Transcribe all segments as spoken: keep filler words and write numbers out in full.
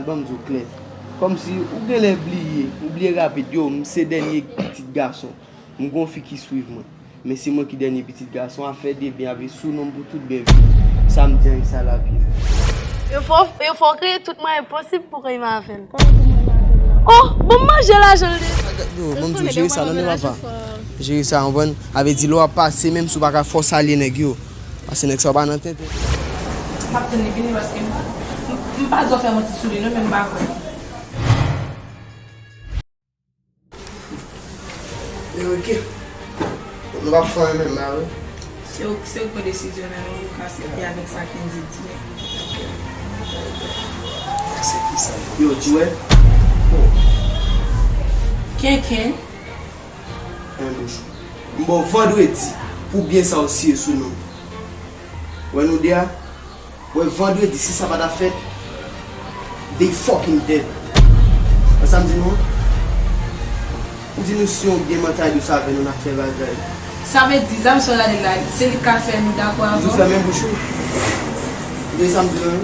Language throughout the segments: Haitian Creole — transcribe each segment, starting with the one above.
Ban m di w klè. Kòmsi ou genlè bliye, ou bliye rapid. Yo, m se dènye pitit gason. M gon fi ki swiv mwen. Men se mwen ki dènye pitit gason. Afè de byen ap sou non m pou tout byen vini. Sa m di an, e sa lavi m. Yo fò, yo fò kreye tout mwayen posib pou reyim avè l. Oh, bon, m manje lajan l deja. Yo, ban m di w, jere sa non, non, papa. Jere sa, konprann? Avè di lè w ap pase, menm si w pa ka fò salye nèg yo. Pase nèg sa yo pa nan tenten. M ap tann li vini paske m pa, m, m pa di w fè manti sou li non, men m pa kwè. Men oke. Nou p ap fè anyen menm la, wi. Se ou, se ou k pran desizyon nan men w, ou ka aksepte avèk sa Kendy di a. Se ki sa? Yo, ti wè? Kenken. Fèmen bouch ou. M ba w vandredi pou byen sa w siye sou non m. Wè nou de a? Wè vandredi, si sa pa ta fèt, they fucking dead. Wè sa m di nou an? M di nou si yon byen mantay dous avè nou, n ap fè bagay. Sa vle di, zam sa w gade la, se li k ka fè nou dakò avè w? Di w fèmen bouch ou. Ou tande sa m di nou an?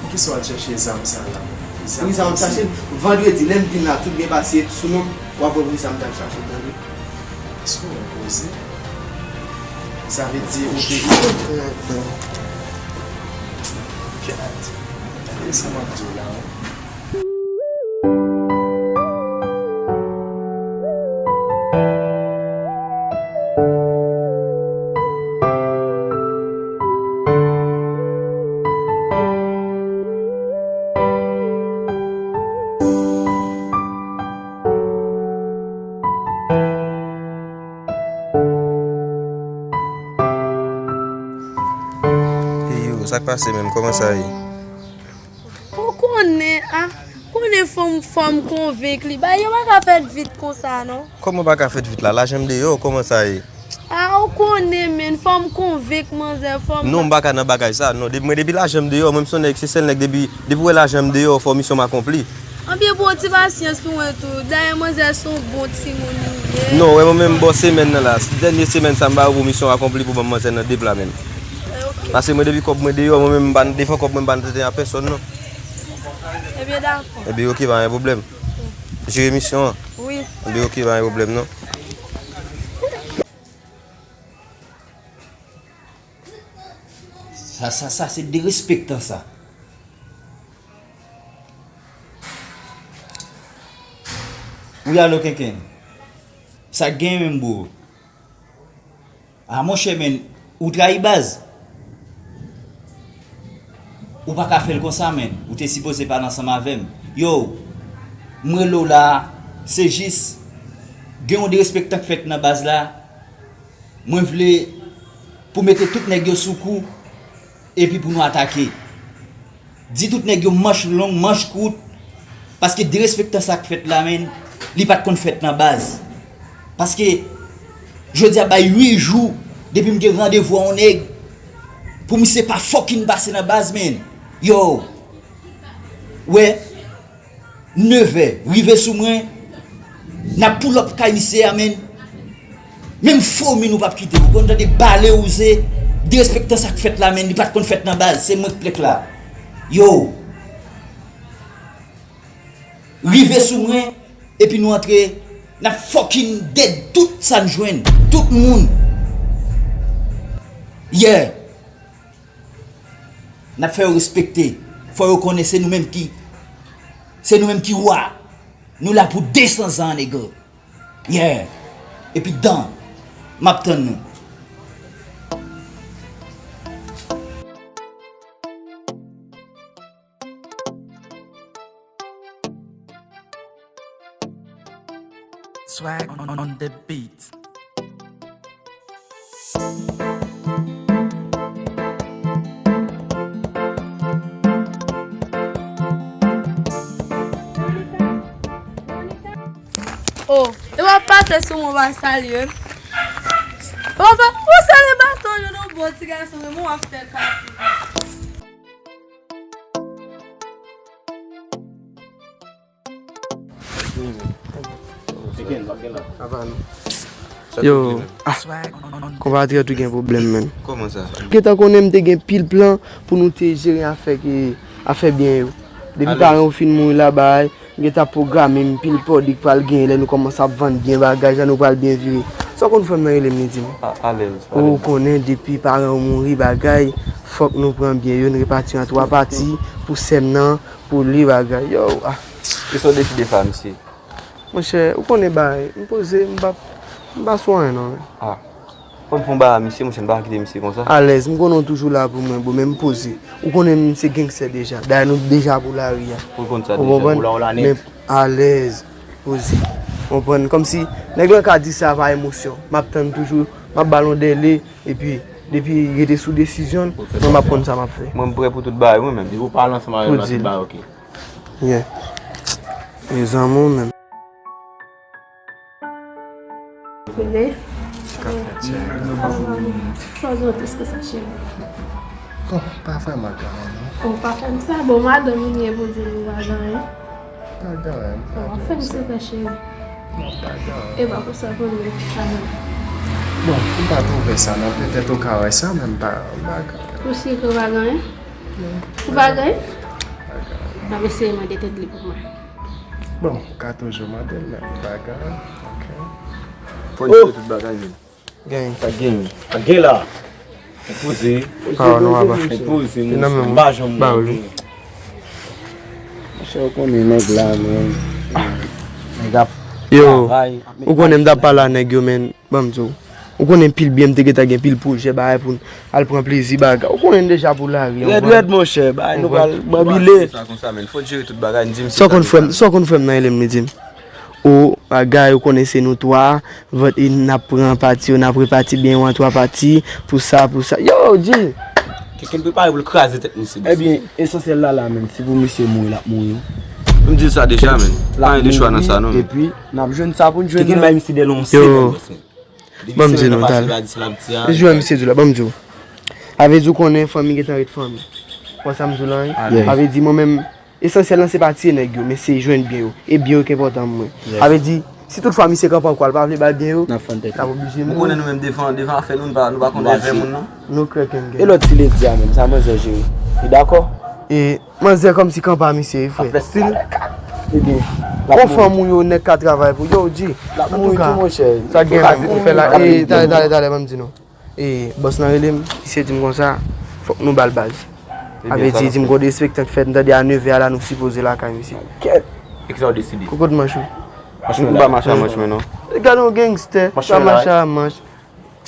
Poukisa w al chèche zam sa la? Poukisa m ap chache l? Vandredi, lè m vin la, tout byen pase sou non m, w ap wè poukisa m t al chache l, tande. Èske w wè koze? Sa vle di ou te... Pyat! Tande sa m ap di w la, wi. Hey yo, sa k pase menm? Kòman sa ye? Ou konnen, a, konnen fò m, fò m konvenk li. Bagay yo pa ka fèt vit konsa, non. Kòman pa ka fèt vit la? Lajan m deyò, kòman sa ye? A, ou konnen, menn, fò m konvenk manzè, fò m... Non, m pa ka nan bagay sa, non. Depi, mwen, depi lajan m deyò, mwen, m se yon nèg, se sèl nèg, depi, depi w wè lajan m deyò, fò misyon m akonpli. Anben, pran ti pasyans pou mwen tou. Dayè, manzè se yon bon timoun li ye. Non, wè, mwen menm, bò semèn nan la. Dènye semèn sa, m ba yo pou misyon akonpli pou ban m manzè nan de pla menm. Eh, ok. Paske mwen, depi kòb mwen deyò, mwen menm, m pa nan devan kòb mwen, m pa nan tenten a pèsòn, non. Ebyen, dakò. Ebyen, ok, pa gen pwoblèm. Jere misyon an? Wi. Ebyen, ok, pa gen pwoblèm, non. Sa, sa, sa se derespektan sa. Wi, alo, Kenken. Sa k genyen menm, bro? A, monchè, menn, ou trayi baz. Ou pa ka fè l konsa, menn. Ou te sipoze pale ansanm avè m. Yo, m rele w la, se jis gen yon derespektan k fèt nan baz la. Mwen vle pou mete tout nèg yo sou kou, epi pou nou atake. Di tout nèg yo manch long, manch kout, paske derespektan sa k fèt la, menn, li pa t konn fèt nan baz. Paske, jodi a bay uit jou, depi m gen randevou a yon nèg, pou misye pa fucking pase nan baz, menn. Yo, wè, nevè, rive sou mwen, n ap pull up kay misye a, menn. Menm fomi nou p ap kite. Ou konn tande bale wouze, derespektan sa k fèt la, menn, li pa t konn fèt nan baz, se mwen k plèk la. Yo. Rive sou mwen, epi nou antre, n ap fucking dead tout sa n jwenn, tout moun. Yeah. N ap fè yo respekte. Fò yo konnen se nou menm ki, se nou menm ki wa. Nou la pou de san zan, nèg. Yeah. Epi dan, m ap tann nou. Swag on, on the beat. Oh, e w ap pase sou mwen, w ap salye. W ap, w ap salye baton yo, non, bon ti gason, men w ap fè kafe. Yo, ah, konpatriyòt, ou gen pwoblèm, menn. Kòman sa? Gentan konnen m te gen pil plan pou nou te jere afè ke, afè byen yo. Depi paran w fin mouri la, bay, m gentan pwograme m pil pwodui k pral genyen lè nou kòmanse ap vann byen bagay, jan nou pral byen vire. Sa w konn frè m nan rele m, li di m. Ou konnen depi paran w mouri bagay, fòk nou pran byen yo, n repati an twa pati pou sè m nan, pou li bagay. Yo, ah. Kisa w deside fè a, mesye? Monchè, ou konnen bagay, m poze, m pa, m pa sou anyen non, men. Ah. Fò m fè yon bagay a misye, monchè, m pa ka kite misye konsa. Alèz, m konnen w toujou la pou mwen, bro, men m poze. Ou konnen m se gangstè deja. Dayè nou deja pou lari a. Ou konn sa deja. Ou konprann? Men alèz, poze. Konprann? Kòmsi nèg lan ka di sa pa emosyon. M ap tann toujou, m ap ba l yon dèle, epi depi rete sou desizyon l, mwen m ap konn sa m ap fè. Mwen m prè pou tout bagay, mwen menm. Depi w pale ansanm avè m la, tout bagay oke. Yeah. Mezanmi, ou menm. Bebe. Sa w di, w te eske sa, cheri? Bon, pa vrèman, kanmenm, non. Ou pa fè m sa? Bon, madanm ou ye pou di nou pa gen anyen. Pa gen anyen, m pa gen anyen. Bon, fè m silvouplè, cheri. Non, pa gen anyen. E pa pou sa pou nou, kanmenm. Bon, m pa twouve sa, non. Petèt ou ka wè sa, men m pa, m pa gen anyen. Ou si ke w pa gen anyen? Ou pa gen? N ap eseye mande tèt li pou mwen. Bon, ou ka toujou mande l, men ou pa gen. Ok. Fò n jere tout bagay, men. Gen. Sa gen, men. Sa gen la. Poze. Poze, poze, poze. M pa janm wè. Monchè, ou konnen nèg la, men. Nèg ap travay, ap met machin. Yo, ou konnen m t ap pale a nèg yo, men. Ban m di w. Ou konnen pil byen m te gentan gen pil pwojè bagay pou n al pran plezi bagay. Ou konnen deja pou lari an. Rèd, rèd, monchè, bagay nou pral babile. Sa konsa, men, fò n jere tout bagay, n di misye sa konn frè m, sa konn frè m nan rele m, li di m. O, bagay, ou konnen se nou twa, vant e n ap pran pati yo, n ap repati byen yo an twa pati, pou sa, pou sa. Yo, G! Kenken prepare pou l kraze tèt misye. Ebyen, esansyèl la la, men, si pou misye mouri, l ap mouri. M di l sa deja, men. Pa gen de chwa nan sa, non, men. Epi, n ap jwenn sa pou n jwenn nan. Kenken bay misye de lon se. Yo. Ban m di nou, talè. Jwe misye di la, ban m di w. Sa vle di w konnen fanmi gentan ret fanmi. Ou konn sa m di w la, wi? Sa vle di mwen menm, esansyèl lan se pa tiye nèg yo, men se jwenn byen yo. E byen yo ki enpòtan pou mwen. Sa vle di, si tout fwa misye kanpe ankò, l pa vle ba l byen yo, n ap oblije mouri. Ou konnen nou menm devan, devan afè nou, nou pa, nou pa konn afè moun, non. Nou krèk gen. E lòt ti ledi a menm, sa manzè jere. Li dakò? E Manzè kòmsi kanpe a misye, wi, frè. Ap fè stil. Ebyen, yon fanm ou yo nèg ka travay pou yo, G. Antouka, sa gen menm pou fè la. E, talè, talè, talè, ban m di nou. E, bòs lan rele m, misye di m konsa, fòk nou ba l baz. Sa vle di, di m gon derespektan k fèt, m tande a nevè a la, nou sipoze lakay misye. Kèt. E kisa w deside? Koukòt manch ou. M pa mache a manch mwen, non. Gade yon gangstè, pa mache a manch.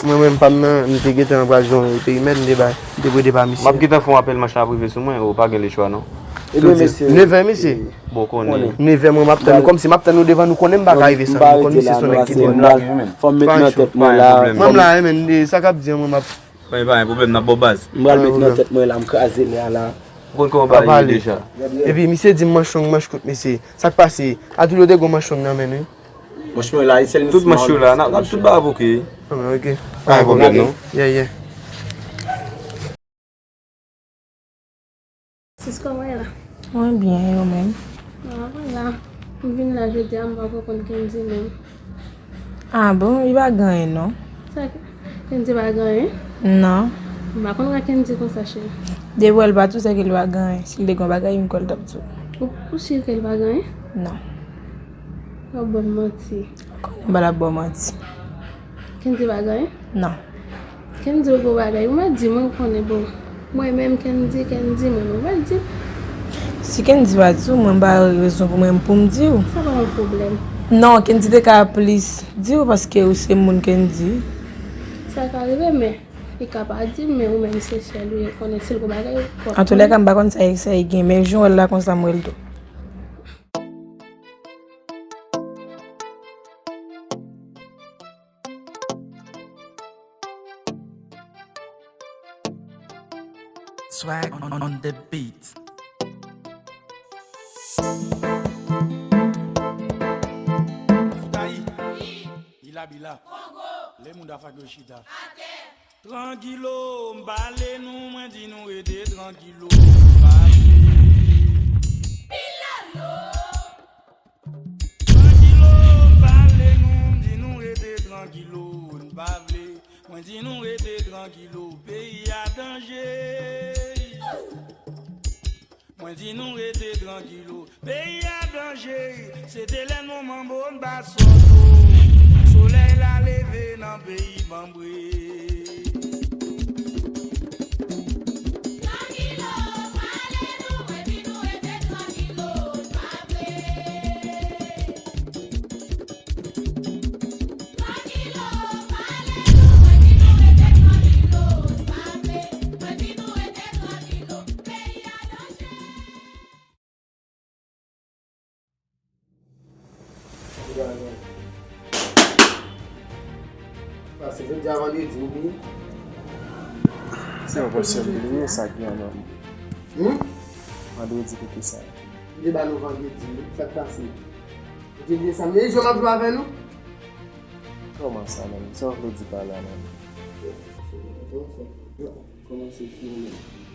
Mwen menm pa m nan, m te gentan pral jwenn perimèt, m te bay, m te prete pa misye. M ap gentan fè yon apèl machin ap rive sou mwen, ou pa gen lechwa non. Ebyen mesye. Nevè mesye. Bon konnen. Nevè mwen m ap tann nou, kòmsi m ap tann nou devan nou konnen m pa ka rive san nou, konn misye se yon nèg ki bon. Fò m met nan tèt mwen la. Mwen m la, men, sa k ap di an, mwen m ap. Pa gen, pa gen pwoblèm, n ap ba w baz. M pral met nan tèt mwen la, m kraze lè a la. Ou konn kòman bagay ye deja. Epi misye di m manch long, manch kout, mesye. Sa k pase? Atoulo te gon manch long nan men l, wi. Bon, chmè la, e sèl misye. Tout manch yo la, n ap, n ap tout bagay ap oke. Ah, men oke. Pa gen pwoblèm, non. Yeah, yeah. Sis, kòman w ye la? Mwen byen, e ou menm? Ah, mwen la. M vin la jodi a, m poko konn Kendy menm. Ah bon, li pa gen anyen, non. Sa, Kendy pa gen anyen? Non. M pa konn wè Kendy konsa, cheri. Depi w wè l pa tou, se ke li pa gen anyen. Si l te gen yon bagay, m kwè l t ap di w. Ou, ou si ke li pa gen anyen? Non. W ap ban m manti. Konnen m pa t ap ba w manti. Kendy pa gen anyen? Non. Kendy poko bagay. Ou mèt di mwen, ou konnen, bon. Mwen menm, Kendy, Kendy, mwen menm, ou mèt di m. Si Kendy pa di w, mwen m pa rezon pou mwen, pou m di w. Sa pa yon pwoblèm. Non, Kendy te ka plis di w paske ou se moun Kendy. Sa ka rive, men li ka pa di m, men ou menm se sèl ou ye, konnen si l gon bagay, w ap konnen. Antoulèka, m pa konn sa, sa e gen, men jan w wè l la konsa, m wè l tou. Swag on, on, on the beat. Foutayi. Bila, bila. Kongo. Le moun da fak yo chita. Atè. Trankilo, m pale nou, mwen di nou rete trankilo, m pa vle. Pilalo. Trankilo, m pale nou, m di nou rete trankilo, n pa vle. Mwen di nou rete trankilo, peyi a danje. Mwen di nou rete trankilo, peyi a danje, se te lè nou manbo n pa sòto. Solèy la leve nan peyi Banbri. Trankilo, pale nou, mwen di nou rete trankilo, n pa vle. Trankilo, pale nou, mwen di nou rete trankilo, n pa vle. Mwen di nou rete trankilo, peyi a danje. Pase jodi a vandredi, ou bliye? Se yon pwoblèm bliye sa ki anndan mwen. Hmm? Vandredi, kote sa? Li te ba nou vandredi, wi. Sa k pase? Ou te bliye samdi, e jodi m ap jwe avè nou? Kòman sa menm? Sa w vle di pa la menm? Kòman se fini menm?